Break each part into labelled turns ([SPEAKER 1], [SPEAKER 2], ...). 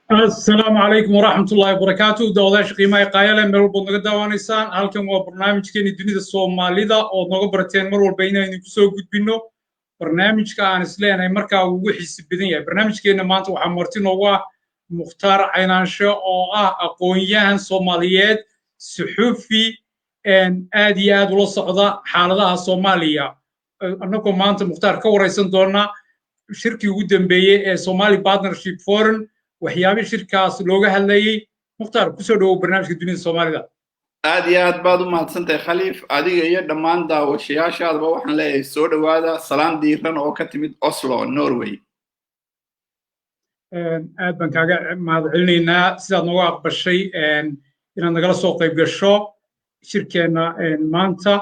[SPEAKER 1] Asalaamu calaykum waraxmat ullahi wabarakaatu. Daawadayaasha qiimaha qaayale, meel walbood naga daawanaysaan, halkan waa barnaamijkeeni Dunida Soomaalida ood nooga barateen mar walba inaynu kusoo gudbinno barnaamijka aan isleenahay markaa ugu xiisi badan yahay. Barnaamijkeenna maanta waxaa marti noogu ah Mukhtaar Caynaanshe oo ah aqoon-yahan Soomaaliyeed, suxufi aad iyo aad ula socda xaaladaha Soomaaliya. Annagoo maanta Mukhtaar ka waraysan doona shirkii ugu dambeeyey ee Somali Partnership Forum, waxyaabihii shirkaas looga hadlayey. Mukhtaar, kusoo dhawow barnaamijka Dunida Soomaalida.
[SPEAKER 2] Aad iyo aad baad u mahadsantahay, Khaliif. Adiga iyo dhammaan daawashayaashaadaba waxaan leeyahay soo dhowaada, salaan diiran oo ka timid Oslo, Norway.
[SPEAKER 1] Aad baan kaaga mahad celinaynaa sidaad nooga aqbashay inaad nagala soo qayb gasho shirkeenna maanta.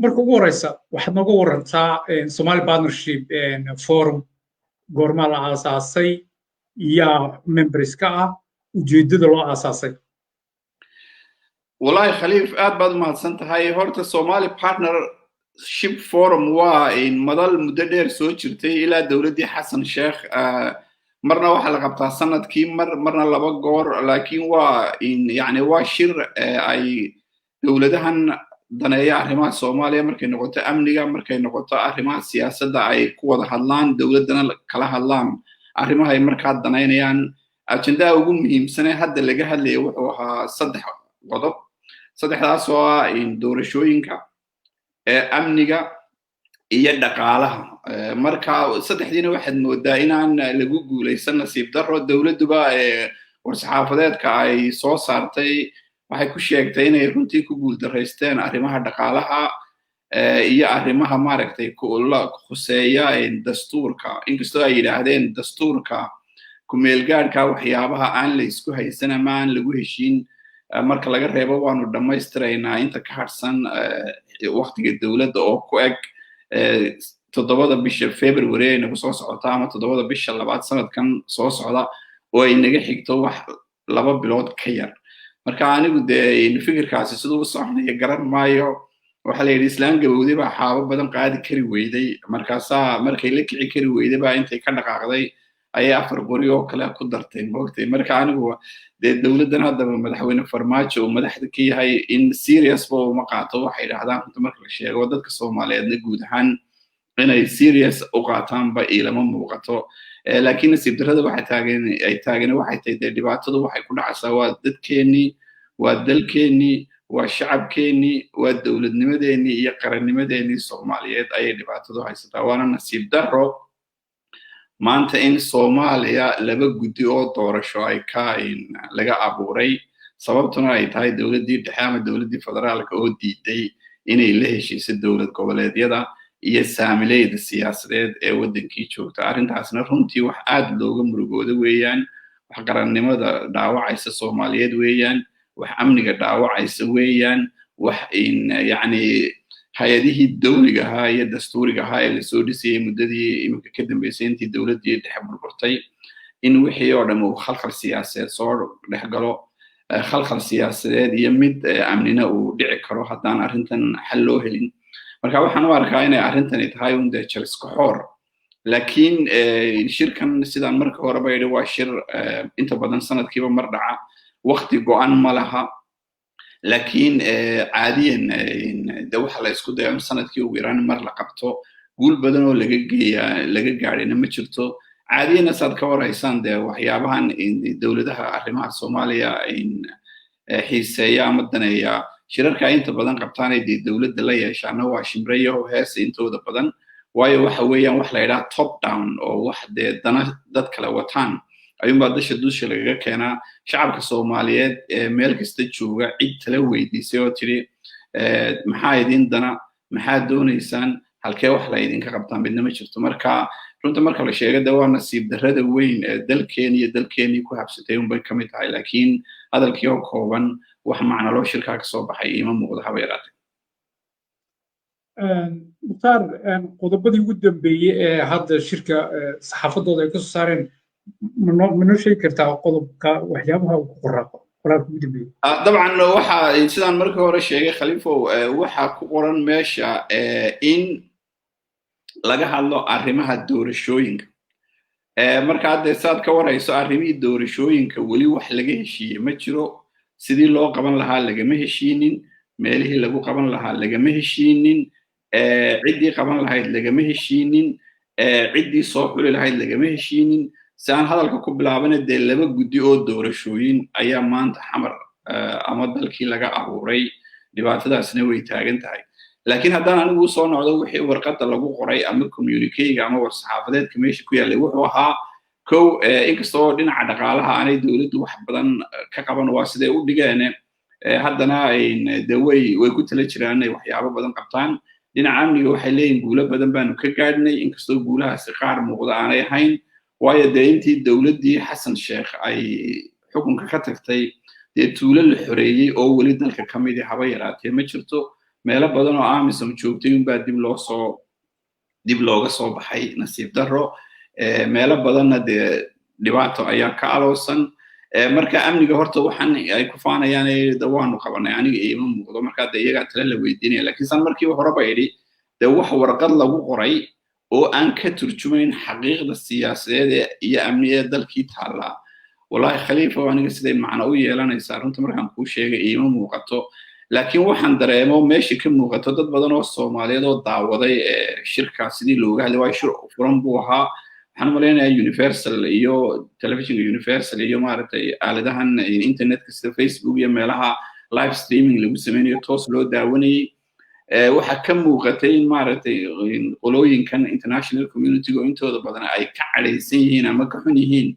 [SPEAKER 1] Marka ugu horeysa, waxaad nooga warantaa Somali Partnership Forum goormaa la aasaasay, yaa members ka ah, ujeeddada loo aasaasay?
[SPEAKER 2] Wallahi Khaliif, aad baad u mahadsan tahay. Horta Somali Partnership Forum waa madal muddo dheer soo jirtay, ilaa dowladdii Xasan Sheekh. Marna waxaa la qabtaa sanadkii mar, marna laba goor, laakiin waa yani waa shir ay dowladahan daneeya arrimaha Soomaaliya, markay noqoto amniga, markay noqoto arrimaha siyaasadda, ay ku wada hadlaan, dowladdana kala hadlaan arrimaha ay markaa danaynayaan. Ajendaha ugu muhiimsanee hadda laga hadlaya wuxuu ahaa saddex qodob, saddexdaas oo ah doorashooyinka, amniga iyo dhaqaalaha. Marka saddexdiina waxaad moodaa inaan lagu guulaysan, nasiib darro. Dowladduba war-saxaafadeedka ay soo saartay waxay ku sheegtay inay runtii ku guuldaraysteen arrimaha dhaqaalaha iyo arrimaha maaragtay khuseeya dastuurka, inkastoo ay yidhaahdeen dastuurka kumeelgaadhka waxyaabaha aan la isku haysan ama aan lagu heshiin marka laga reebo waanu dhammaystiraynaa inta ka harsan waktiga dowladda oo ku eg 7da bisha February ay nagu soo socota ama 7da bisha labaad sanadkan soo socda, oo ay naga xigto wax 2 bilood ka yar. Marka anigu dee fikirkaasi siduu u soconaya garan maayo. Waxaa la yidhi islaan gabowday baa xaabo badan qaadi kari weyday. Markaasaa markay la kici kari weyday baa intay ka dhaqaaqday ayay afar qori oo kale ku dartay, moogtay. Marka anigu dee dowladdan haddaba madaxweyne Farmaajo uu madaxda ka yahay in serious ba uma qaato waxay yidhahdaan. Runta marka la sheego, dadka Soomaaliyeedna guud ahaan inay serious u qaataanba ilama muuqato. Laakiin nasiib darrada waxay taagan ay taagan waxay tahay dee dhibaatadu waxay ku dhacaysaa waa dadkeennii, waa dalkeennii, waa shacabkeennii, waa dowladnimadeennii iyo qarannimadeennii Soomaaliyeed ayay dhibaatadu haysataa. Waana nasiib darro maanta in Soomaaliya laba guddi oo doorasho ay ka laga abuuray, sababtuna ay tahay dowladdii dhexe ama dowladdii federaalka oo diiday inay la heshiiso dowlad goboleedyada iyo saamileyda siyaasadeed ee waddankii joogta. Arrintaasna runtii wax aad looga murugooda weeyaan, wax qarannimada dhaawacaysa Soomaaliyeed weeyaan, wax amniga dhaawacaysa weeyaan, wax yacni hay-adihii dowliga ahaa iyo dastuuriga ahaa ee lasoo dhisayay muddadii iminka ka dambeysay intii dowladdii dhexe burburtay, in wixii oo dhan uu khalkhal siyaasadeed soo dhex galo, khalkhal siyaasadeed iyo mid amnina uu dhici karo haddaan arrintan xal loo helin. Marka waxaan u arkaa inay arrintani tahay un dee jariska xoor. Laakiin shirkan, sidaan marka horeba yidhi, waa shir inta badan sanadkiiba mar dhaca, wakti go-an ma laha, laakiin caadiyan de waxa la isku daya in sanadkii ugu yaraan mar la qabto. Guul badan oo laga geeya laga gaadhina ma jirto. Caadiyana saad ka waraysaan dee waxyaabahan dowladaha arrimaha Soomaaliya xiiseeya ama daneeya shirarka inta badan qabtaanay dee dowladda la yeeshaana waa shimreyo heesa intooda badan. Waayo, waxa weeyaan wax la yidhaha top down oo wax dee dana dad kale wataan ayuunbaa dasha dusha lagaga keenaa. Shacabka Soomaaliyeed ee meel kasta jooga cid tala weydiisay oo tidhi, "Maxaa idin dana? Maxaa doonaysaan? Halkee wax la idinka qabtaa?" midna ma jirto. Marka runta marka la sheego, de waa nasiib darrada weyn ee dalkeeni iyo dalkeenii ku habsatay unbay ka mid tahay. Laakiin hadalkii oo kooban, wax macnaloo shirkaa kasoo baxay iima muuqda haba yaraatee.
[SPEAKER 1] Mukhtaar, qodobadii ugu dambeeyey ee hadda shirka saxaafadooda ay kasoo saareen, manoo sheegi kartaa qodobka waxyaabaha uu ku qoraa qoraalka ugu dambeeyey?
[SPEAKER 2] Dabcan, waxa sidaan markii hore sheegay, Khaliifow, waxaa ku qoran meesha in laga hadlo arrimaha doorashooyinka. Marka haddee saad ka warayso, arrimihii doorashooyinka weli wax laga heshiiyey ma jiro. Sidii loo qaban lahaa lagama heshiinin, meelihii lagu qaban lahaa lagama heshiinin, ciddii qaban lahayd lagama heshiinin, ciddii soo xuli lahayd lagama heshiinin. Si aan hadalka ku bilaabana, dee laba guddi oo doorashooyin ayaa maanta Xamar ama dalkii laga abuuray, dhibaatadaasna way taagan tahay. Laakiin haddaan anigu soo noqdo, wixii warqadda lagu qoray ama communiquega ama war-saxaafadeedka meesha ku yaallay wuxuu ahaa: kow, inkastoo dhinaca dhaqaalaha aanay dowladdu wax badan ka qaban, waa siday u dhigeene, haddana de way ku tala jiraan inay waxyaabo badan qabtaan. Dhinaca amniga waxay leeyihin guulo badan baanu ka gaadhnay, inkastoo guulahaasi qaar muuqda aanay ahayn. Waayo, dee intii dowladdii Xasan Sheekh ay xukunka ka tagtay, dee tuulo la xoreeyey oo weli dalka ka midi haba yaraatee ma jirto. Meelo badan oo AMISOM joogtay unbaa dib looga soo baxay, nasiib darro. Meelo badanna dee dhibaato ayaa ka aloosan. Marka amniga horta waxaan ay ku faanayaan de waanu qabanay aniga iima muuqdo. Marka de iyagaa tale la weydiinaya. Lakiin saan markiiba horeba idhi, dee wax warqad lagu qoray oo aan ka turjumayn xaqiiqda siyaasadeed iyo amni ee dalkii taallaa, wallahi Khaliifa, aniga siday macno u yeelanaysaa runta markaan kuu sheegay iima muuqato. Laakiin waxaan dareemo meesha ka muuqato, dad badan oo Soomaaliyeed oo daawaday shirka sidii looga hadlay, waayo shir furan buu ahaa. Waxaan u malaynayaa Universal iyo telefishinka Universal iyo maaragtay aaladahan internetka sida Facebook iyo meelaha live streaming lagu sameynayo toos loo daawanayey. Waxaa ka muuqatay in maaragtay qolooyinkan international community-ga intooda badan ay ka cadhaysan yihiin ama ka xun yihiin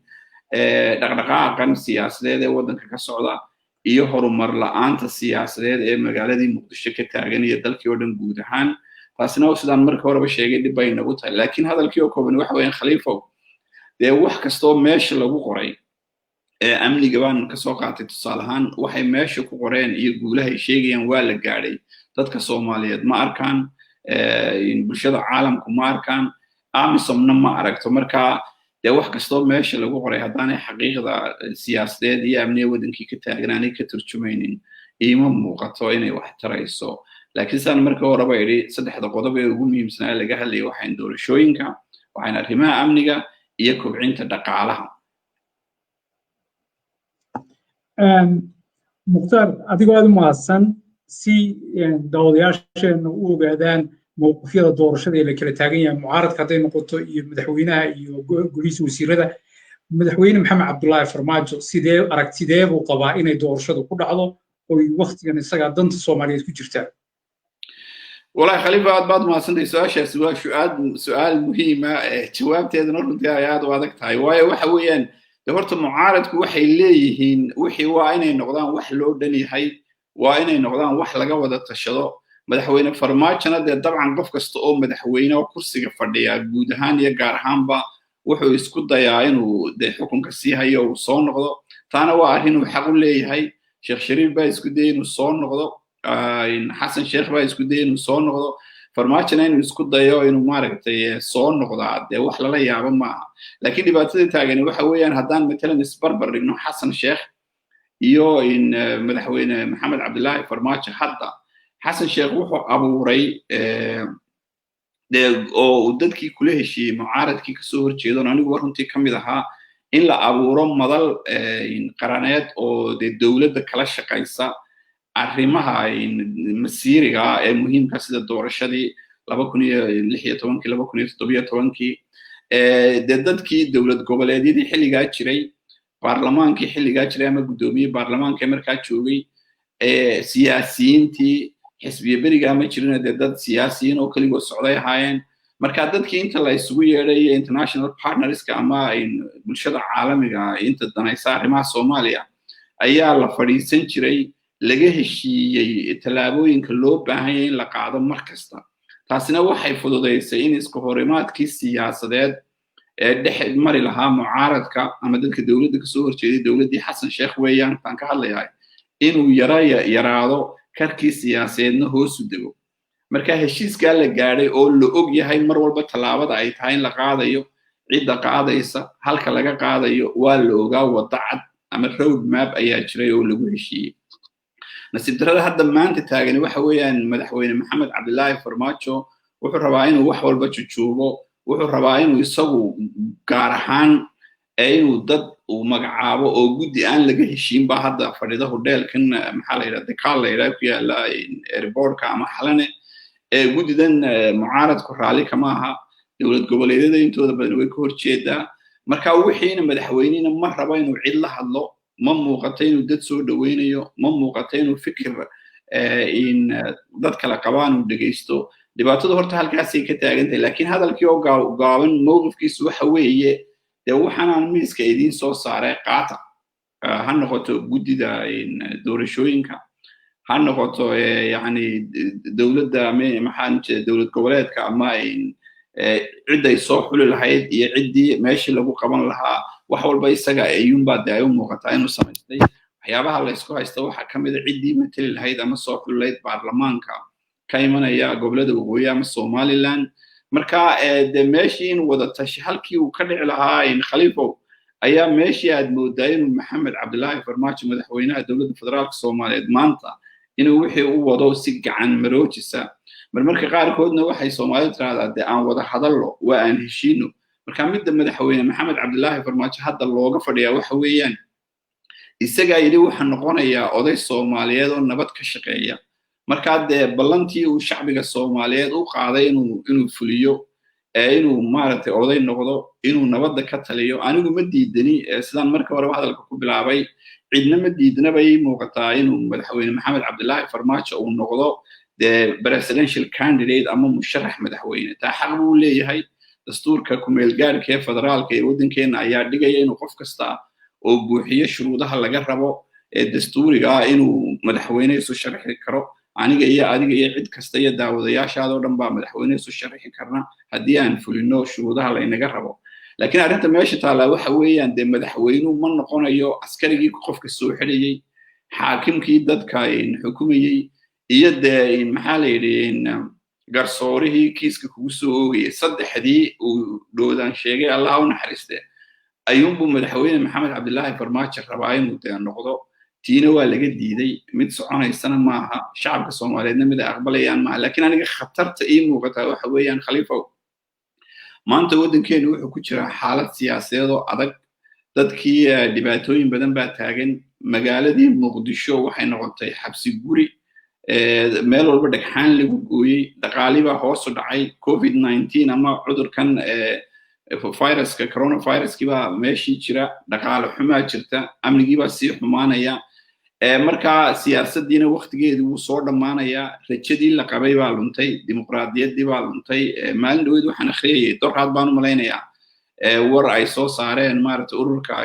[SPEAKER 2] dhaqdhaqaaqan siyaasadeed ee waddanka ka socda iyo horumar la'aanta siyaasadeed ee magaaladii Muqdisho ka taagan iyo dalkii oo dhan guud ahaan. Taasina, sidaan marka horeba sheegay, dhib bay nagu tahay. Laakiin hadalkii oo kooban waxa weeyaan, Khaliifow, dee wax kastoo meesha lagu qoray ee amniga baan kasoo qaatay tusaale ahaan, waxay meesha ku qoreen iyo guulahay sheegayaan waa la gaadhay, dadka Soomaaliyeed ma arkaan, bulshada caalamku ma arkaan, AMISOMna ma aragto. Marka dee wax kastoo meesha lagu qoray haddaanay xaqiiqda siyaasadeed iyo amniga waddankii ka taagan aanay ka turjumaynin, iima muuqato inay wax tarayso. Laakiin sidaan markii horeba idhi, saddexda qodob ee ugu muhiimsanaa laga hadlayay waxayn doorashooyinka, waxayn arrimaha amniga iyo kobcinta dhaqaalaha.
[SPEAKER 1] Mukhtaar, adigoo aad u mahadsan, si daawadayaasheena u ogaadaan mowqifyada doorashada ee la kala taagan yahay, mucaaradka hadday noqoto iyo madaxweynaha iyo golihiisa wasiirada, Madaxweyne Maxamed Cabdullaahi Farmaajo sidee aragtidee buu qabaa inay doorashadu ku dhacdo oy waktigan isagaa danta Soomaaliyeed ku jirtaa?
[SPEAKER 2] Wallahi Khaliifa, aad baad mahadsantahay. Su-aashaasi waa su-aal muhiima, jawaabteeduna runtii ay aad u adag tahay. Waayo, waxa weeyaan de horta mucaaradku waxay leeyihiin wixii waa inay noqdaan wax loo dhan yahay, waa inay noqdaan wax laga wada tashado. Madaxweyne Farmaajona dee dabcan qof kasta oo madaxweyne oo kursiga fadhiya guud ahaan iyo gaar ahaanba wuxuu isku dayaa inuu dee xukunka sii hayo, uu soo noqdo. Taana waa arrin uu xaq u leeyahay. Sheekh Shariif baa isku dayay inuu soo noqdo, Xasan Sheekh baa isku dayay inuu soo noqdo, Farmaajona inuu isku dayo inuu maaragtay soo noqdaa dee wax lala yaabo maaha. Laakiin dhibaatada taagani waxa weeyaan, haddaan matalan isbarbar dhigno Xasan Sheekh iyo Madaxweyne Maxamed Cabdilaahi Farmaajo, hadda Xasan Sheekh wuxuu abuuray dee oo uu dadkii kula heshiiyey, mucaaradkii kasoo horjeedoon aniguba runtii ka mid ahaa, in la abuuro madal qaraneed oo dee dowladda kala shaqaysa arrimaha masiiriga ee muhiimka, sida doorashadii 2016-kii, 2017-kii. Dee dadkii dowlad goboleedyadii xilligaa jiray, baarlamaankii xilligaa jiray ama guddoomiye baarlamaanka markaa joogay, siyaasiyiintii xisbiye berigaa ma jirina, dee dad siyaasiyiin oo keligood socday ahaayeen. Marka dadkii inta la isugu yeedhay international partnerska ama bulshada caalamiga inta danaysa arrimaha Soomaaliya ayaa la fadhiisan jiray, laga heshiiyey tallaabooyinka loo baahan yahay in la qaado mar kasta. Taasina waxay fududaysay in iska horimaadkii siyaasadeed ee dhex mari lahaa mucaaradka ama dadka dowladda kasoo horjeeday, dowladdii Xasan Sheekh weeyaan taan ka hadlayahay, inuu yara yaraado, karkii siyaasadeedna hoosu dego. Marka heshiiskaa la gaadhay oo la og yahay mar walba tallaabada ay tahay in la qaadayo, cidda qaadaysa, halka laga qaadayo, waa la ogaa. Waddo cad ama road map ayaa jiray oo lagu heshiiyey. Nasiib darrada hadda maanta taagani waxa weeyaan, Madaxweyne Maxamed Cabdilaahi Farmaajo wuxuu rabaa inuu wax walba jujuubo. Wuxuu rabaa inuu isagu gaar ahaan inuu dad uu magacaabo oo guddi aan laga heshiin baa hadda fadhida hodheelkan, maxaa la yidhaha, Dekaal la yidhaha, ku yaala airportka ama Xalane. Guddidan mucaaradku raalli kama aha, dowlad goboleedyada intooda badan way ka horjeedaa. Marka wixiina madaxweynena ma rabo inuu cid la hadlo, ma muuqato inuu dad soo dhoweynayo, ma muuqato inuu fikir in dad kale qabaan uu dhegeysto. Dhibaatadu horta halkaasay ka taagan tahay. Laakiin hadalkii oo gaaban, mowqifkiisu waxa weeye dee waxaanaan miiska idiin soo saaray qaata, ha noqoto guddida doorashooyinka, ha noqoto yani dowladda, maxaan jeeda dowlad goboleedka, ama cidday soo xuli lahayd iyo ciddii meeshii lagu qaban lahaa. Wax walba isaga ayuunbaa dee ay u muuqataa inuu samaystay. Waxyaabaha la isku haysta waxaa ka mid a ciddii mateli lahayd ama soo xuli lahayd baarlamaanka ka imanaya gobolada waqooyi ama Somaliland. Marka de meeshii in wada tashi halkii uu ka dhici lahaa, Khaliifow, ayaa meeshii aad moodaa inuu Maxamed Cabdilaahi Farmaajo, madaxweynaha dowladda federaalka Soomaaliyeed maanta, inuu wixii u wado si gacan maroojisa. Marmarka qaarkoodna waxay Soomaalidu tiraahdaa dee aan wada hadallo, waa aan heshiino. Marka midda madaxweyne Maxamed Cabdilaahi Farmaajo hadda looga fadhiyaa waxa weeyaan, isagaa yidhi waxaa noqonayaa oday Soomaaliyeed oo nabad ka shaqeeya. Markaa dee ballantii uu shacbiga Soomaaliyeed u qaaday inuu fuliyo, inuu maaragtay oday noqdo, inuu nabadda ka taliyo. Anigu ma diidani, sidaan marka horeba hadalka ku bilaabay, cidna ma diidna bay muuqataa inuu madaxweyne Maxamed Cabdilaahi Farmaajo uu noqdo dee presidential candidate ama musharax madaxweyne. Taa xaq buu leeyahay. Dastuurka kumeelgaarka ee federaalka ee waddankeena ayaa dhigaya inuu qof kasta oo buuxiyo shuruudaha laga rabo ee dastuuriga ah inuu madaxweyne isu sharxi karo. Aniga iyo adiga iyo cid kasta iyo daawadayaashaadoo dhan baa madaxweyne isu sharxi karna haddii aan fulino shuruudaha laynaga rabo. Laakiin arrinta meesha taallaa waxa weeyaan, dee madaxweynuhu ma noqonayo askarigii qofka soo xidhayey, xaakimkii dadka xukumayey, iyo dee maxaa la yidhi, garsoorihii kiiska kugu soo oogayay. Saddexdii uu Dhoodaan sheegay, Allah u naxariiste, ayuunbuu madaxweyne Maxamed Cabdilaahi Farmaajo rabaa inuu dee noqdo. Tiina waa laga diiday, mid soconaysana maaha, shacabka Soomaaliyeedna mid ay aqbalayaan maaha. Laakiin aniga khatarta ii muuqataa waxa weeyaan, Khaliifow, maanta waddankeenu wuxuu ku jiraa xaalad siyaasadeed oo adag. Dadkii dhibaatooyin badan baa taagan. Magaaladii Muqdisho waxay noqotay xabsi guri, meel walba dhagxaan lagu gooyey, dhaqaali baa hoosu dhacay, COVID-19 ama cudurkan viruska coronaviruskii baa meeshii jira, dhaqaale xumaa jirta, amnigii baa sii xumaanaya. Marka siyaasaddiina waktigeedii wuu soo dhammaanayaa, rajadii la qabay baa luntay, dimuqraadiyaddii baa luntay. Maalin dhaweyd waxaan akhriyayay, dorraad baan u malaynayaa, war ay soo saareen maaragtay ururka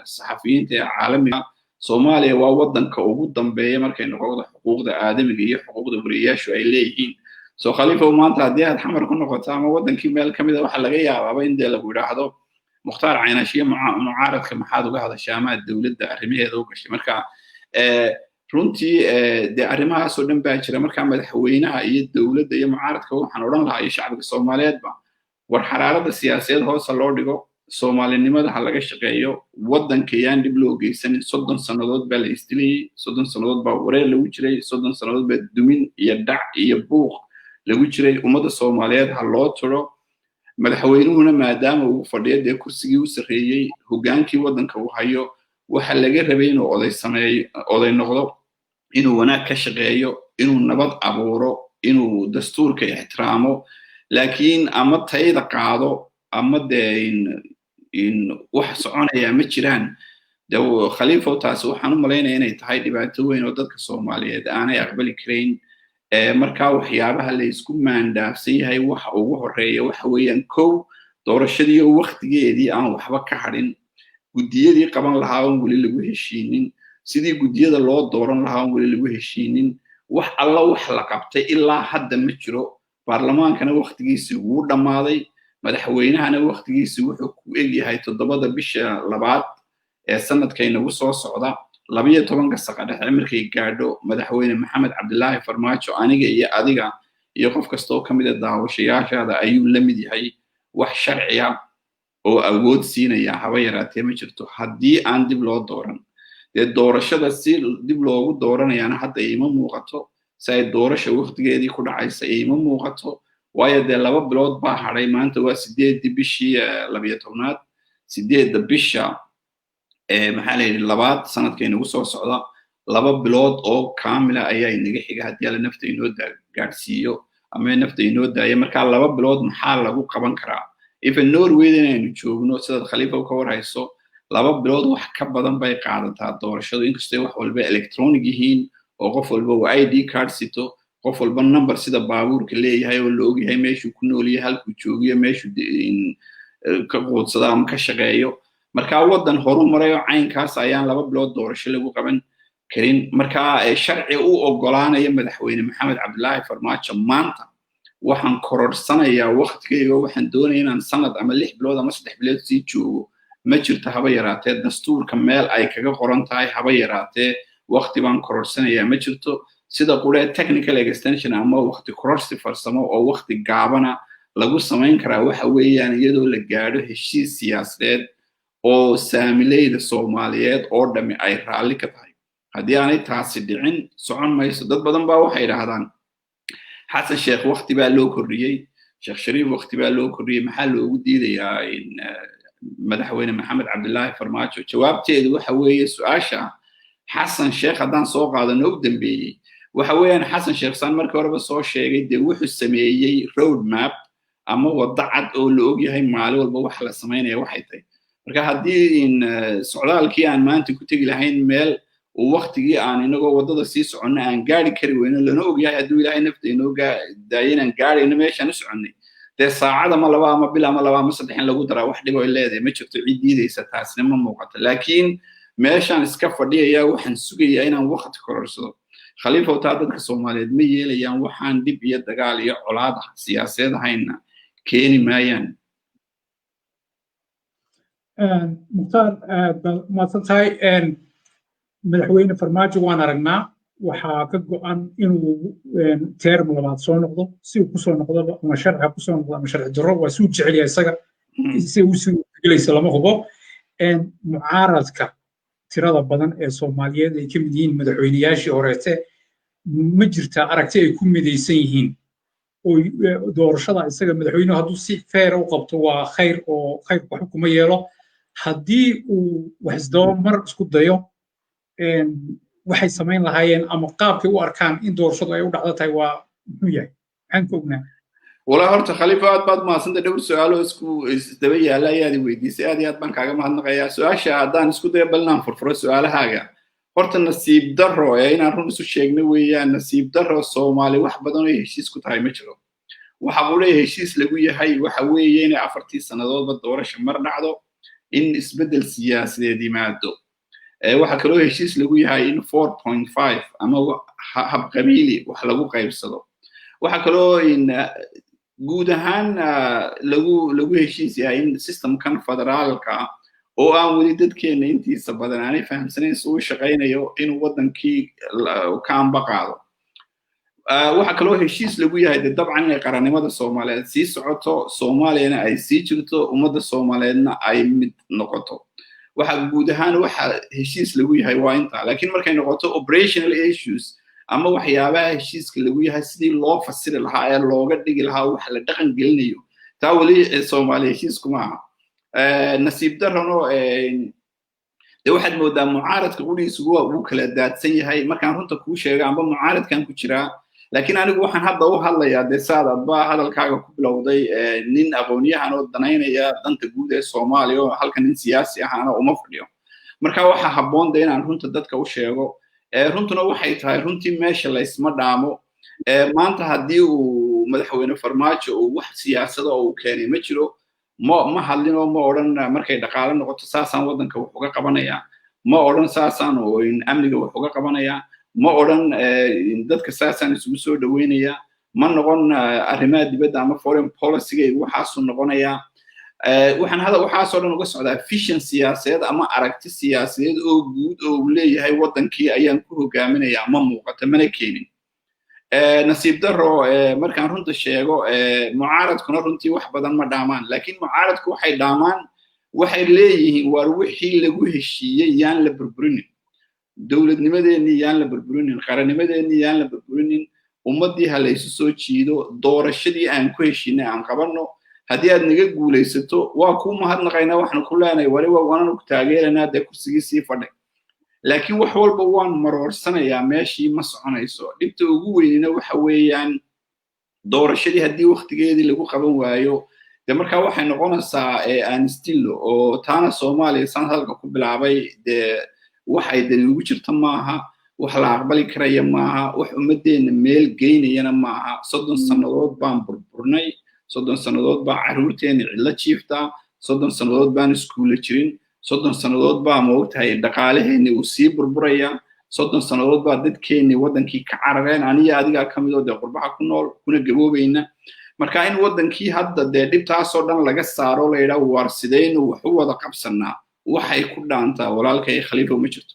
[SPEAKER 2] saxafiyiinta ee caalamiga. Soomaaliya waa waddanka ugu dambeeya markay noqodo xuquuqda aadamiga iyo xuquuqda wariyayaashu ay leeyihiin. So Khaliifow, maanta haddii aad Xamar ku noqoto ama waddankii meel ka mid a, waxaa laga yaabaaba in dee lagu yidhaahdo Mukhtaar Caynashiyo mucaaradka maxaad uga hadashaa ama dowladda arrimaheeda u gashay? Marka runtii dee arrimahaasoo dhan baa jira. Marka madaxweynaha iyo dowladda iyo mucaaradka waxaan odhan lahaa, iyo shacbiga Soomaaliyeedba, war xaraaradda siyaasadeed hoosa loo dhigo, Soomaalinimada ha laga shaqeeyo, waddanka yaan dhib loo geysanin. 30 sannadood baa la isdilayey, 30 sannadood baa wareer lagu jiray, 30 sannadood baa dumin iyo dhac iyo buuq lagu jiray. Ummadda Soomaaliyeed ha loo tiro. Madaxweynuhuna maadaama uu fadhiyo dee kursigii u sarreeyey, hoggaankii waddanka uu hayo, waxa laga rabay inuu oday sameeyo, oday noqdo, inuu wanaag ka shaqeeyo, inuu nabad abuuro, inuu dastuurka ixtiraamo. Laakiin ama tayda qaado ama dee in wax soconaya ma jiraan. De Khaliifow, taasi waxaan u malaynaya inay tahay dhibaato weyn oo dadka Soomaaliyeed aanay aqbali karayn. Marka waxyaabaha la isku maandhaafsan yahay waxa ugu horeeya waxa weeyaan, kow, doorashadii oo waktigeedii aan waxba ka hadhin, guddiyadii qaban lahaa oon weli lagu heshiinin, sidii guddiyada loo dooran lahaa oon weli lagu heshiinin. Wax alla wax la qabtay ilaa hadda ma jiro. Baarlamaankana waktigiisii wuu dhammaaday, madaxweynahana waktigiisii wuxuu ku egyahay 7da bisha labaad ee sanadka inagu soo socda. 12-ka saqadhexe markay gaadho, Madaxweyne Maxamed Cabdilaahi Farmaajo aniga iyo adiga iyo qof kasta oo ka mid a daawashayaashaada ayuu la mid yahay. Wax sharciya oo awood siinaya haba yaraatee ma jirto haddii aan dib loo dooran. Dee doorashada si dib loogu dooranayaana hadda iima muuqato, si ay doorasha waktigeedii ku dhacaysa iima muuqato, waayo dee 2 bilood baa hadhay. Maanta waa 8-dii bishii 12-aad, 8-da bisha, maxaa la yidhi, labaad sanadka inagu soo socda. 2 bilood oo kaamila ayaa inaga xiga haddii Alla nafta inoo gaadhsiiyo ama nafta inoo daayo. Marka 2 bilood maxaa lagu qaban karaa? Even Norway inaynu joogno, sidaad Khaliifa ka warhayso, 2 bilood wax ka badan bay qaadataa doorashadu, inkastoo wax walba electronic yihiin oo qof walba uu ID card sito, qof walba number sida baabuurka leeyahay oo la ogyahay meeshuu ku nool yahay, halkuu joogiyo, meeshuu ka quudsado ama ka shaqeeyo. Marka waddan horu maray oo caynkaas ayaan 2 bilood doorasho lagu qaban karin. Marka sharci u oggolaanaya Madaxweyne Maxamed Cabdilaahi Farmaajo maanta waxaan kororsanayaa waktigayga, waxaan doonaya inaan sanad ama 6 bilood ama 3 bilood sii joogo, ma jirto haba yaraatee. Dastuurka meel ay kaga qoran tahay haba yaraatee wakti baan kororsanayaa ma jirto. Sida quree technical extension ama wakti kororsi farsamo oo wakti gaabana lagu samayn karaa waxa weeyaan iyadoo la gaadho heshiis siyaasadeed oo saamileyda Soomaaliyeed oo dhami ay raalli ka tahay. Haddii aanay taasi dhicin, socon mayso. Dad badan baa waxay idhaahdaan, "Xasan Sheekh wakti baa loo kordhiyey, Sheekh Shariif wakti baa loo kordhiyey, maxaa loogu diidayaa Madaxweyne Maxamed Cabdilaahi Farmaajo?" Jawaabteedu waxa weeye, su-aasha Xasan Sheekh haddaan soo qaadano u dambeeyey, waxa weeyaan Xasan Sheekh, saan markii horeba soo sheegay, dee wuxuu sameeyey road map ama waddo cad oo la ogyahay maalin walba waxa la samaynaya waxay tahay. Marka haddii socdaalkii aan maanta ku tegi lahayn meel uu waktigii aan inagoo waddada sii soconno aan gaari kari weyno, lana ogyahay hadduu Ilaahay nafta inoo daayo inaan gaarayno meeshaan u soconnay, dee saacad ama laba ama bil ama laba ama saddex in lagu daraa wax dhib ay leedahay ma jirto. Cid diidaysa taasna ma muuqato. Laakiin meeshaan iska fadhiyaya, waxaan sugayaa inaan wakti kororsado, Khaliifow, taa dadka Soomaaliyeed ma yeelayaan. Waxaan dhib iyo dagaal iyo colaad ah siyaasadeed ahayna keeni maayaan.
[SPEAKER 1] Mukhtaar, aad baad umahadsan tahay. Madaxweyne Farmaajo waan aragnaa, waxaa ka go'an inuu term labaad soo noqdo. Si uu kusoo noqdoba, ama sharciga kusoo noqdo ama sharci darro, waa suu jecel yahay isaga, si uu suurtagelaysa lama hubo. Mucaaradka tirada badan ee Soomaaliyeed ay ka mid yihiin madaxweyneyaashii horeete, ma jirtaa aragti ay ku midaysan yihiin oo doorashada isaga madaxweynuhu hadduu si fair u qabto waa khayr oo khayrku waxba kuma yeelo, haddii uu wax isdaba mar isku dayo waxay samayn lahaayeen ama qaabkay u arkaan in doorashadu ay u dhacdo tahay waa muxuu yahay? Maxaan ka ognaa?
[SPEAKER 2] Walaa, horta Khaliifa, aad baad mahadsanta. Dhowr su-aalo isku isdaba yaalla ayaad i weydiisay, aad iyo aad baan kaaga mahadnaqayaa. Su-aasha haddaan isku dayo bal inaan furfuro su-aalahaaga, horta nasiib darro ee inaan run isu sheegno weeyaan, nasiib darro Soomaali wax badan oo heshiis ku tahay ma jiro. Waxa uu leeyahay heshiis lagu yahay waxa weeye inay afartii sannadoodba doorasha mar dhacdo, in isbeddel siyaasadeed yimaado. Waxaa kaloo heshiis lagu yahay in 4.5 ama habqabiili wax lagu qaybsado. Waxaa kaloo guud ahaan lagu heshiis yahay in systemkan federaalka oo aan weli dadkeena intiisa badan aanay fahamsanayn si uu shaqaynayo inuu waddankii ka amba qaado. Waxaa kaloo heshiis lagu yahay de dabcan inay qarannimada Soomaaliyeed sii socoto, Soomaaliyana ay sii jirto, ummadda Soomaaliyeedna ay mid noqoto. Waxa guud ahaan waxa heshiis lagu yahay waa intaa. Laakiin markay noqoto operational issues ama waxyaabaha heshiiska lagu yahay sidii loo fasiri lahaa ee looga dhigi lahaa wax la dhaqan gelinayo, taa weli Soomaaliya heshiiskuma aha. Nasiib darrano de waxaad moodaa mucaaradka qudhiisu wuu kala daadsan yahay. Markaan runta kuu sheega, amba mucaaradkan ku jiraa, laakiin anigu waxaan hadda u hadlayaa dee saad adba hadalkaaga ku bilowday, nin aqoonyahan oo danaynaya danta guud ee Soomaaliya oo halkan nin siyaasi ahaana uma fadhiyo. Marka waxaa habboon de inaan runta dadka u sheego. Runtuna waxay tahay, runtii meesha laysma dhaamo. Maanta haddii uu Madaxweyne Farmaajo uu wax siyaasada oo uu keenay ma jiro. Ma hadlin oo ma odhan markay dhaqaale noqoto saasaan waddanka wax uga qabanayaa, ma odhan saasaan amniga wax uga qabanayaa, ma odhan dadka saasaan isugu soo dhoweynayaa, ma noqon arrimaha dibadda ama foreign policyga waxaasuu noqonayaa. Waxaan hada waxaasoo dhan uga socdaa vision siyaasadeed ama aragti siyaasadeed oo guud oo uu leeyahay waddankii ayaan ku hogaaminayaa ma muuqato, mana keenin. Nasiib daro, markaan runta sheego, mucaaradkuna runtii wax badan ma dhaamaan, laakiin mucaaradku waxay dhaamaan, waxay leeyihiin waar wixii lagu heshiiyey yaan la burburinin, dowladnimadeennii yaan la burburinin, qarannimadeennii yaan la burburinin, ummaddii ha laysu soo jiido, doorashadii aan ku heshiinay aan qabanno. Haddii aad naga guulaysato waa kuu mahadnaqaynaa, waxaanu ku leenahay wali waananu ku taageeranaa, dee kursigii sii fadhay. Laakiin wax walba waan maroorsanayaa, meeshii ma soconayso. Dhibta ugu weynina waxa weeyaan doorashadii haddii waktigeedii lagu qaban waayo, dee markaa waxay noqonaysaa anistillo oo taana Soomaaliya saan hadalka ku bilaabay, dee waxay dani ugu jirta maaha, wax la aqbali karaya maaha, wax ummadeenna meel geynayana maaha. 30 sannadood baan burburnay, 30 sannadood baa carruurteenna cidlo jiiftaa, 30 sannadood baan iskuulla jirin, 30 sannadood baa maogtahay dhaqaalaheenni uu sii burburaya, 30 sannadood baa dadkeennii waddankii ka carareen, aniya adigaa ka mid oo dee qurbaha ku nool kuna gaboobayna. Marka in waddankii hadda dee dhibtaasoo dhan laga saaro, la yidhaha waar sidaynu wax u wada qabsannaa, waxay ku dhaantaa walaalkay Khaliifo ma jirto.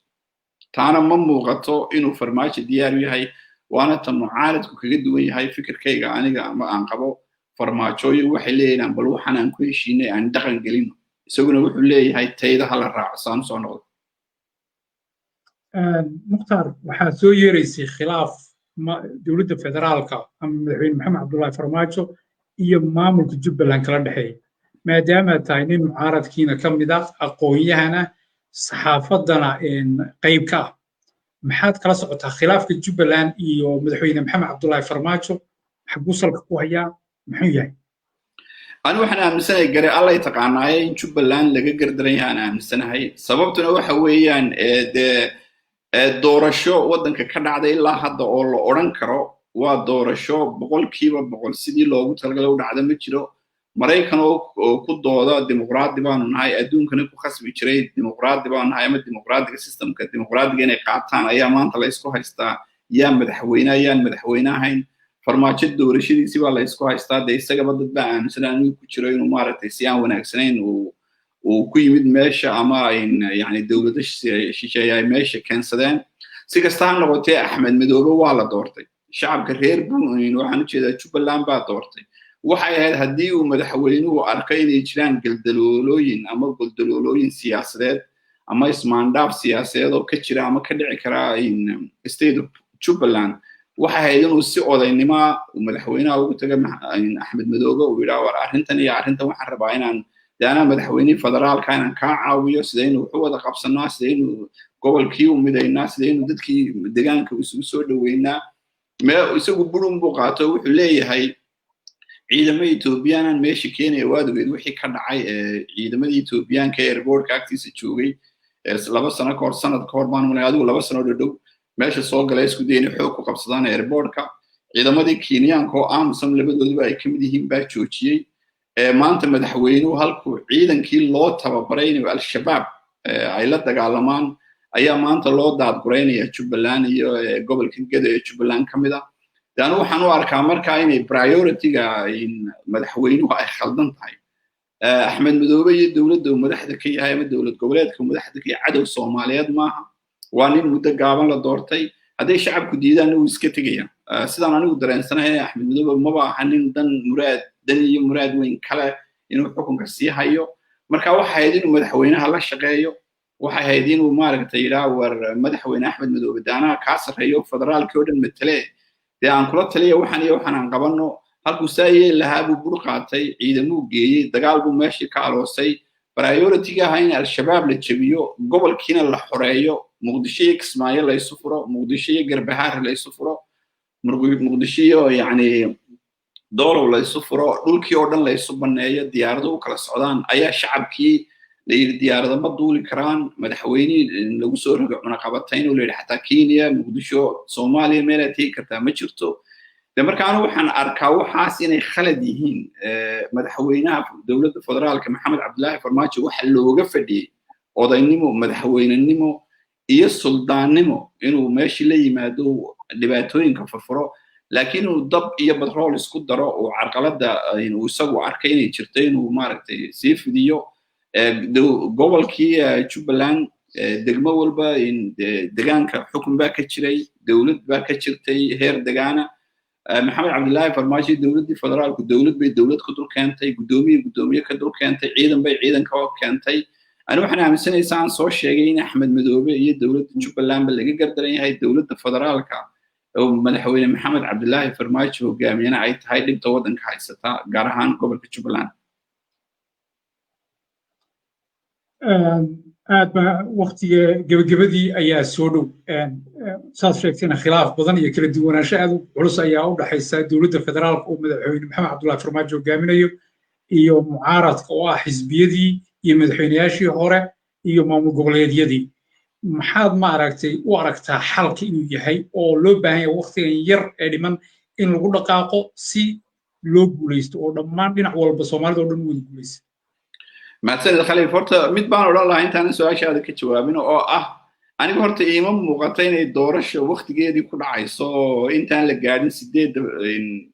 [SPEAKER 2] Taana ma muuqato inuu Farmaajo diyaar u yahay, waana ta mucaaradku kaga duwan yahay fikirkayga aniga ama aan qabo. Farmaajooyin waxay leeyihiin bal waxaan aan ku heshiinay aan dhaqan gelino, isaguna wuxuu leeyahay tayda hala raaco saan soo noqdo.
[SPEAKER 1] Mukhtaar, waxaa soo yeeraysay khilaaf dowladda federaalka ama Madaxweyne Maxamed Cabdullaahi Farmaajo iyo maamulka Jubbaland kala dhexeeya. Maadaamaad tahay nin mucaaradkiina ka mid ah, aqoon-yahana, saxaafaddana qayb ka ah, maxaad kala socotaa khilaafka Jubbaland iyo Madaxweyne Maxamed Cabdullaahi Farmaajo? Xaguu salka ku hayaa? Muxuu yahay?
[SPEAKER 2] Ani waxaan aaminsanahay, gare allay taqaanaaye, in Jubbaland laga gardaran yahay aan aaminsanahay. Sababtuna waxa weeyaan dee doorasho waddanka ka dhacday ilaa hadda oo la odhan karo waa doorasho 100% sidii loogu talagalay u dhacda ma jiro. Maraykan oo ku dooda dimuqraadi baanu nahay, adduunkana ku khasbi jiray dimuqraadi baanu nahay ama dimuqraadiga systemka dimuqraadiga inay qaataan, ayaa maanta la isku haystaa yaa madaxweyne ayaan madaxweyne ahayn. Farmaajo doorashadiisii baa la isku haystaa. Dee isagaba dad baa aaminsan, anigu ku jiro, inuu maaragtay si aan wanaagsanayn uu ku yimid meesha ama yani dowlado shisheeye ay meesha keensadeen. Si kasta ha noqotee, Axmed Midoobe waa la doortay, shacabka reer waxaan ujeedaa Jubbaland baa doortay. Waxay ahayd haddii uu madaxweynuhu arko inay jiraan galdaloolooyin ama goldaloolooyin siyaasadeed ama ismaandhaaf siyaasadeed oo ka jira ama ka dhici kara state of Jubbaland, waxay ahayd inuu si odaynima madaxweynaha ugu taga Axmed Madoobe, uu yidhaha war arrintan iyo arrintan waxaan rabaa inaan dee anaa madaxweynihii federaalka inaan kaa caawiyo, sidaynu wax u wada qabsanaa, sidaynu gobolkii u midaynaa, sidaynu dadkii deegaanka isugu soo dhoweynaa. Mee isagu burun buu qaato, wuxuu leeyahay ciidamo Ethoobiyaanaan meesha keenaya. Waad ogeed wixii ka dhacay ciidamadii Ethoobiyaanka ee airportka agtiisa joogay 2 sano ka hor, sanad ka hor baan malay, adigu 2 sano dhadhow meesha soo galay, isku day inay xoog ku qabsadaan airportka. Ciidamadii Kenyaanka oo AMISOM labadooduba ay kamid yihiin baa joojiyey. Maanta madaxweynuhu halkuu ciidankii loo tababaray inuu Al-Shabaab ay la dagaalamaan ayaa maanta loo daadguraynaya Jubbaland iyo gobolka Gedo ee Jubbaland ka mid ah. De anu waxaan u arkaa markaa inay priority-ga madaxweynuhu ay khaldan tahay. Axmed Madoobe iyo dowladda uu madaxda ka yahay ama dowlad goboleedka uu madaxda ka yahay cadow Soomaaliyeed maaha. Waa nin muddo gaaban la doortay, hadday shacabku diidaanna wuu iska tegaya. Sidaan anigu dareensanahay, Axmed Madoobe maba aha nin dan muraad dan iyo muraad weyn kale inuu xukunka sii hayo. Marka waxay ahayd inuu madaxweynaha la shaqeeyo, waxay ahayd inuu maaragtay yidhaha war Madaxweyne Axmed Madoobe, daanaha kaa sarreeyo federaalkii oo dhan matale, dee aan kula taliya waxaan iyo waxaan aan qabanno. Halkuu saa yeeli lahaa buu bur qaatay, ciidamuu geeyey, dagaal buu meeshii ka aloosay. Priority-ga ahaa in Al-Shabaab la jebiyo, gobolkiina la xoreeyo, Muqdisho iyo Kismaayo la isu furo, Muqdisho iyo Garbahaar la isu furo, Muqdisho iyo yacni Doolow la isu furo, dhulkii oo dhan la isu banneeyo, diyaarado u kala socdaan, ayaa shacabkii la yidhi diyaarado ma duuli karaan. Madaxweynihii lagu soo rogay cunaqabatayn oo la yidhi xataa Kenya, Muqdisho, Soomaaliya meelaad tegi kartaa ma jirto. De marka anigu waxaan arkaa waxaas inay khalad yihiin. Madaxweynaha dowladda federaalka, Maxamed Cabdilaahi Farmaajo, waxa looga fadhiyey odaynimo, madaxweynenimo iyo suldaannimo inuu meeshii la yimaado, dhibaatooyinka furfuro, laakiin inuu dab iyo batrool isku daro oo carqaladda uu isagu arkay inay jirto inuu maaragtay sii fidiyo. Gobolkii Jubbaland degmo walba degaanka xukun baa ka jiray, dowlad baa ka jirtay heer degaana. Maxamed Cabdilaahi Farmaajo, dowladdii federaalku dowlad bay dowlad ku dul keentay, guddoomiye guddoomiye ka dul keentay, ciidan bay ciidan ka keentay. Ani waxaan aaminsanaysaa aan soo sheegay in Axmed Madoobe iyo dowladda Jubbalandba laga gardaran yahay, dowladda federaalka oo madaxweyne Maxamed Cabdilaahi Farmaajo hogaamiyana ay tahay dhibta waddanka haysata, gaar ahaan gobolka Jubbaland.
[SPEAKER 1] Aad ba waktiga gebagabadii ayaa soo dhow. Saad sheegtayna, khilaaf badan iyo kala duwanaansho aad u culus ayaa u dhaxaysa dowladda federaalka oo madaxweyne Maxamed Cabdullahi Farmaajo hogaaminayo iyo mucaaradka oo ah xisbiyadii iyo madaxweyneyaashii hore iyo maamul goboleedyadii. Maxaad maaragtay u aragtaa xalka inuu yahay oo loo baahan yahay waktigan yar ee dhiman in lagu dhaqaaqo si loo guulaysto oo dhammaan dhinac walba Soomaalida oo dhan u wada guulaysa?
[SPEAKER 2] Mahadsanid, Khaliif. Horta mid baan odhan lahaa intaanan su-aashaada ka jawaabin, oo ah aniga horta iima muuqata inay doorasho waktigeedii ku dhacayso oo intaan la gaadhin 8-da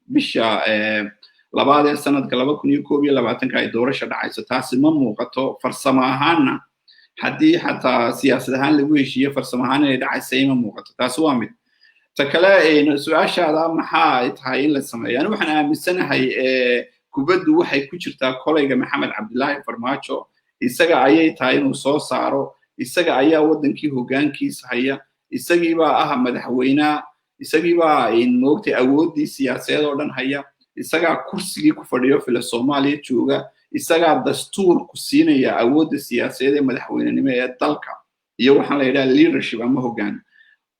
[SPEAKER 2] bisha labaad ee sanadka 2021-ka ay doorasho dhacayso. Taasi ma muuqato farsamo ahaanna. Haddii xataa siyaasad ahaan lagu heshiiyo, farsamo ahaan inay dhacaysa ima muuqato. Taasi waa mid. Ta kale, su-aashaada, maxaa tahay in la sameeyo? Anigu waxaan aaminsanahay kubaddu waxay ku jirtaa kolayga Maxamed Cabdilaahi Farmaajo. Isaga ayay tahay inuu soo saaro. Isaga ayaa waddankii hoggaankiisa haya, isagiibaa ah madaxweynaha, isagiibaa moogtay awooddii siyaasadeed oo dhan haya, isagaa kursigii ku fadhiyo fila Soomaaliya jooga, isagaa dastuur ku siinaya awoodda siyaasadeed ee madaxweynenimo ee dalka iyo waxaan la yidhaha leadership ama hoggaan.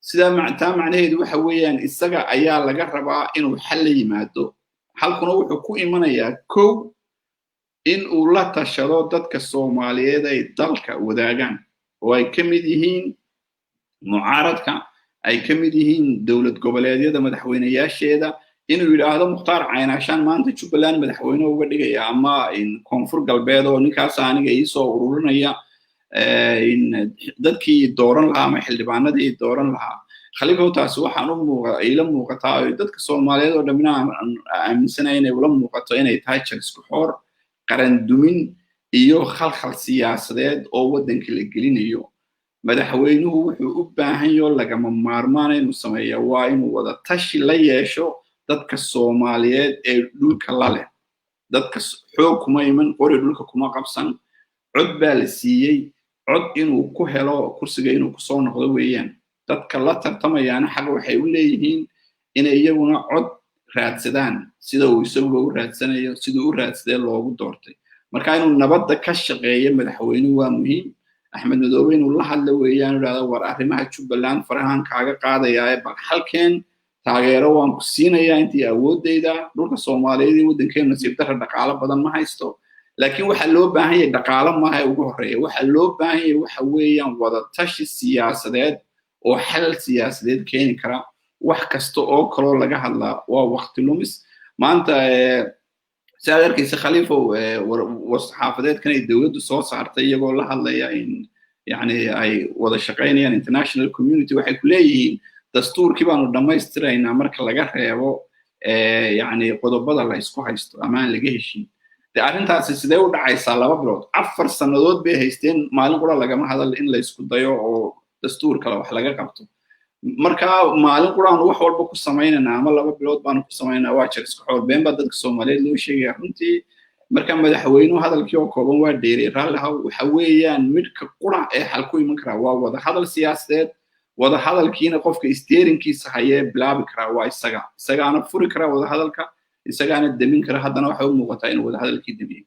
[SPEAKER 2] Sidaa taa macnaheedu waxa weeyaan isaga ayaa laga rabaa inuu xal la yimaado. Xalkuna wuxuu ku imanayaa, kow, in uu la tashado dadka Soomaaliyeed ay dalka wadaagaan oo ay ka mid yihiin mucaaradka, ay ka mid yihiin dowlad goboleedyada madaxweyneyaasheeda. Inuu yidhaahdo Mukhtaar Caynaashaan maanta Jubbaland madaxweyne uga dhigaya, ama Koonfur Galbeed oo ninkaas aniga iisoo ururinaya dadkii dooran lahaa ama xildhibaanadii dooran lahaa. Khaliifow, taasi waxaan u muuqa iila muuqataa oo dadka Soomaaliyeed oo dhammina aaminsanaya inay ula muuqato inay tahay jarisku xoor, qaran dumin iyo khalkhal siyaasadeed oo waddanka la gelinayo. Madaxweynuhu wuxuu u baahan yaho lagama maarmaana inuu sameeya waa inuu wada tashi la yeesho dadka Soomaaliyeed ee dhulka la leh. Dadka xoog kuma iman, qori dhulka kuma qabsan, cod baa la siiyey. Cod inuu ku helo kursiga, inuu kusoo noqdo weeyaan. Dadka la tartamayaana xaq waxay u leeyihiin inay iyaguna cod raadsadaan sida uu isaguba u raadsanayo, siduu u raadsadee loogu doortay. Marka inuu nabadda ka shaqeeyo madaxweynuhu waa muhiim. Axmed Madoobe inuu la hadlo weeyaan, idhahdo: "War, arrimaha Jubbaland farahan kaaga qaadayaae, bal xalkeen, taageero waan ku siinayaa intii awooddayda." Dhulka Soomaaliyeed iyo waddankeenu nasiib darra dhaqaalo badan ma haysto, laakiin waxaa loo baahan yahay dhaqaalo maaha ugu horreeya. Waxaa loo baahan yahay waxa weeyaan wada tashi siyaasadeed oo xal siyaasadeed keeni kara. Wax kasta oo kaloo laga hadlaa waa waqti lumis. Maanta si aad arkaysa, Khaliifow, war-saxaafadeedkan ay dowladdu soo saartay iyagoo la hadlaya in yani ay wada shaqaynayaan international community, waxay ku leeyihiin dastuurkii baanu dhammaystiraynaa marka laga reebo yani qodobada la isku haysto ama aan laga heshin. De arrintaasi sidee u dhacaysaa 2 bilood? 4 sannadood bay haysteen, maalin qura lagama hadal in la isku dayo oo dastuur kale wax laga qabto. Marka maalin quraanu wax walba ku samaynanaa ama 2 bilood baanu ku samaynanaa waa jar isku xoor, been baa dadka Soomaaliyeed loo sheegaya runtii. Marka madaxweynuhu, hadalkii oo kooban waa dheerey, raalli haw, waxa weeyaan midhka qura ee xal ku iman karaa waa wada hadal siyaasadeed. Wada hadalkiina qofka steering-kiisa hayee bilaabi karaa waa isaga, isagaana furi karaa wada hadalka, isagaana demin kara. Haddana waxay u muuqataa inuu wada hadalkii demiyey.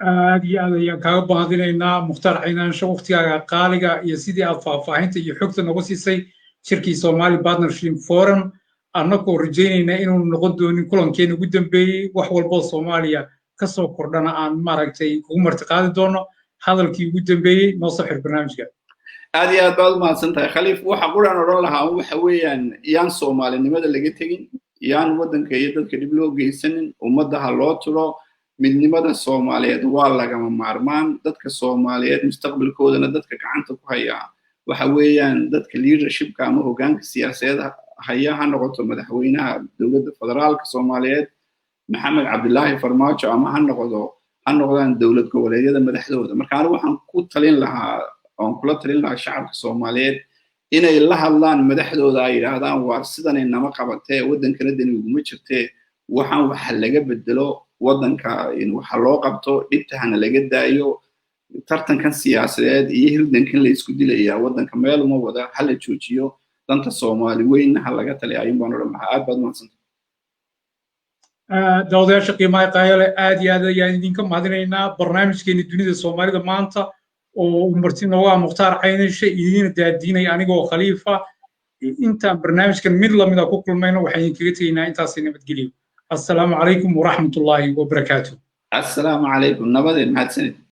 [SPEAKER 1] Aad iyo aad ayaan kaaga baahadinaynaa, Mukhtaar Caynaansho, waktigaaga qaaliga iyo sidii aad faahfaahinta iyo xogta noga siisay shirkii Somali Partnership Forum, annagoo rajaynaynaa inuu noqon doonin kulankeena ugu dambeeyey. Wax walboo Soomaaliya ka soo kordhana aan maaragtay kugu martiqaadi doono. Hadalkii ugu dambeeyey noo soo xir barnaamijka.
[SPEAKER 2] Aad iyo aad baad u mahadsan tahay, Khaliif. Waxa quraan odhan lahaa waxa weeyaan, yaan Soomaalinimada laga tegin, yaan waddanka iyo dadka dhib loo geysanin, ummadda ha loo turo. Midnimada Soomaaliyeed waa lagama maarmaan. Dadka Soomaaliyeed mustaqbalkoodana dadka gacanta ku haya waxa weeyaan dadka leadershipka ama hoggaanka siyaasadeed haya, ha noqoto madaxweynaha Dowladda Federaalka Soomaaliyeed Maxamed Cabdilaahi Farmaajo ama ha noqdaan dowlad goboleedyada madaxdooda. Marka anigu waxaan ku talin lahaa oon kula talin lahaa shacabka Soomaaliyeed inay la hadlaan madaxdooda, ay yidhaahdaan: "Waar, sidanay nama qabatee, waddankana dani uguma jirtee, waxaan waxa laga bedelo, waddanka waxa loo qabto, dhibta hana laga daayo. Tartankan siyaasadeed iyo hirdankan la isku dilayaa waddanka meel uma wada, ha la joojiyo, danta Soomaali weynna ha laga taliya." Ayuun baan odhan lahaa. Aad baad umahadsantay.
[SPEAKER 1] Daawadayaasha qiimaha qaayale, aad iyo aad ayaan idinka mahadinaynaa barnaamijkeeni Dunida Soomaalida maanta oo uu marti nooga Mukhtaar Caynanshe, idiina daadiinaya anigoo Khaliifa. Intaan barnaamijkan mid lamida ku kulmayno, waxaan idinkaga tegaynaa intaasi nabadgelyo. Assalaamu calaykum waraxmatullaahi wabarakaatu.
[SPEAKER 2] Assalaamu calaykum, nabadeen, mahadsanid.